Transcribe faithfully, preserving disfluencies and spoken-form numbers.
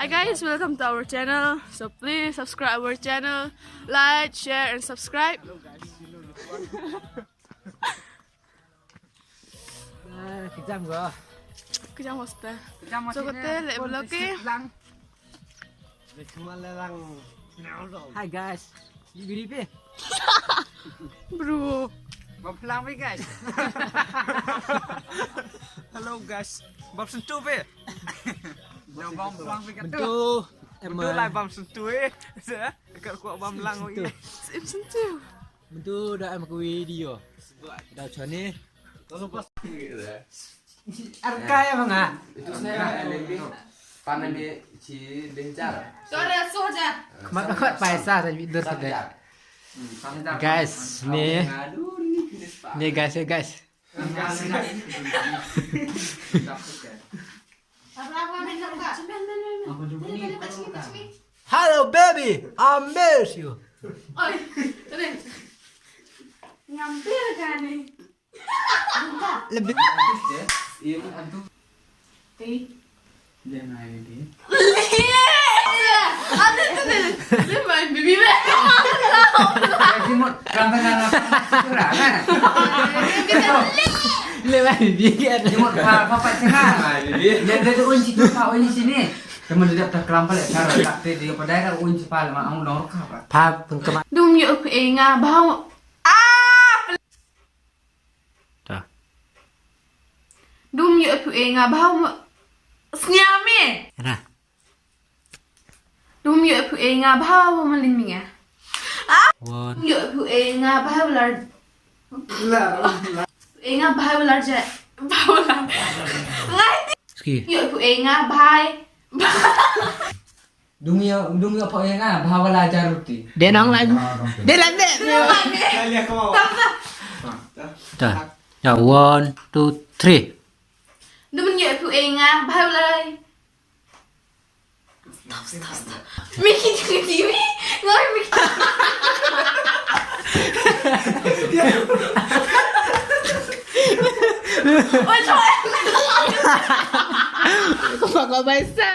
Hey guys, welcome to our channel. So please subscribe our channel, like, share, and subscribe. Ah, kejam gua. Kejam hosta. Kejam So kata lek blog ke. Lang. Hi guys. Biri pe. Bro. Bam pelang pi guys. Hello guys. Bam sentuh pe. Jom bam pelang pi kata. Bentuk. Betul lah bam sentuh eh. Dekat kuat bam lang oi. Sim sentuh. Bentuk dah em ke video. Dah chani. Arka ya bang ah. Itu saya L M B. Pan ambil si Dencar. Sore soja. Kemat kemat paisa saya dur sedek. Guys, ni Aduh, ini jenis pak. ni guys ya guys. Hello baby, I miss you. Oi, tadi ngambil kan ni. Lebih Iya, antum. Ti. Dia naik dia. Ada tu ni. Dia main bibi. Jimut, rang tengah apa? Kurang kan? lebih dia. Jimut, apa apa cerah? Dia dia tu unci tu, pak unci sini. Teman dia tak kelampal ya, cara tak dia pada ada unci pala mak ang dong rokok apa? Pap pengkemat. Dum ïoh phi nga bha. Dah. Dum ïoh phi nga bha. Sniam me. Nah. Dum ïoh phi nga bha ma lin mi nga. One. Ïoh phi nga bha lar. Phi nga bha lar ja. Bha lar. Ngai. Ski. Ïoh phi nga bha. Dung ya, dung ya pak yang ah, bahawa lah jaruti. Dia nang lain. Dia lain deh. Dah. Dah. One, two, three. Dum ïoh phi nga bha lar. Stop, stop, stop. Miki, Miki, Miki. Ngai, Miki. Ôi, trời ơi. Kau kau baisa.